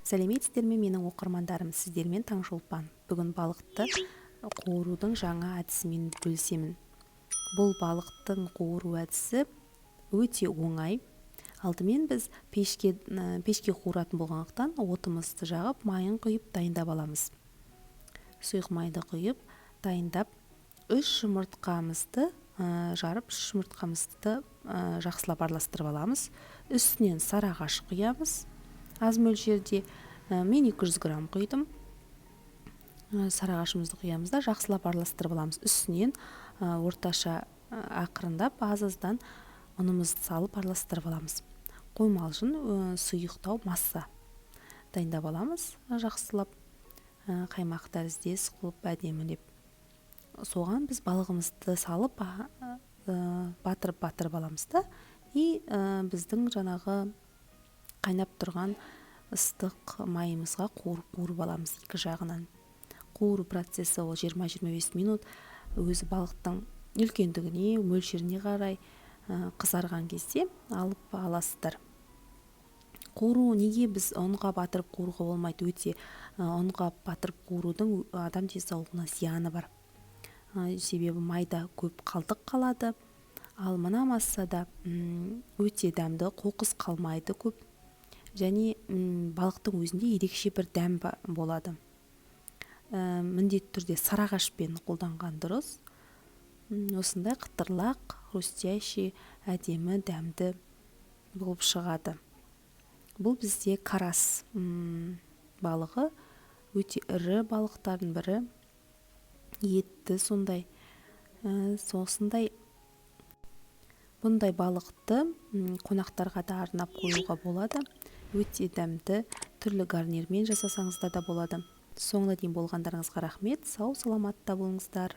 Сәлеметсіздер ме, менің оқырмандарым! Сіздермен Таңшолпан. Бүгін балықты қуырудың жаңа әдісімен бөлісемін. Бұл балықтың қуыру әдісі өте оңай. Алдымен біз пешке қуыратын болғандықтан, отымызды жағып, майын құйып, дайындап аламыз. Сұйық майды құйып, дайындап, үш жұмыртқамызды жарып, үш жұмыртқамызды жақсылап араластырып аламыз. Үстінен сарыағаш құямыз аз мөлшерде, мен 200 грамм құйдым. Сарыағашымызды құямыз да, жақсылап араластырып аламыз. Үстінен орташа ақырындап, аз аздан ұнымызды салып, араластырып аламыз. Қоймалжың сұйықтау масса дайындап аламыз жақсылап, қаймақ тәріздес қылып, әдемілеп. Соған біз балығымызды салып, батырып батырып аламыз да, и біздің жаңағы қайнап тұрған ыстық майымызға қуырып қуырып аламыз екі жағынан. Қуыру процесі ол 20-25 минут, өзі балықтың үлкендігіне, мөлшеріне қарай. Қызарған кезде алып аласыздар. Қуыру неге біз ұнға батырып қуыруға болмайды? Өте ұнға батырып қуырудың адам денсаулығына зияны бар, себебі майда көп қалдық қалады. Ал мына массада өте дәмді, қоқыс қалмайды көп және балықтың өзінде ерекше бір дәм болады. Міндетті түрде сарыағашпен қолданған дұрыс. Осындай қытырлақ, хрустящий, әдемі, дәмді болып шығады. Бұл бізде карась балығы, өте ірі балықтардың бірі, етті сондай. Осындай, бұндай балықты қонақтарға да арнап қоюға болады. Өте дәмді, түрлі гарнирмен жасасаңыздар да болады. Соңына дейін болғандарыңызға рахмет. Сау саламатта болыңыздар!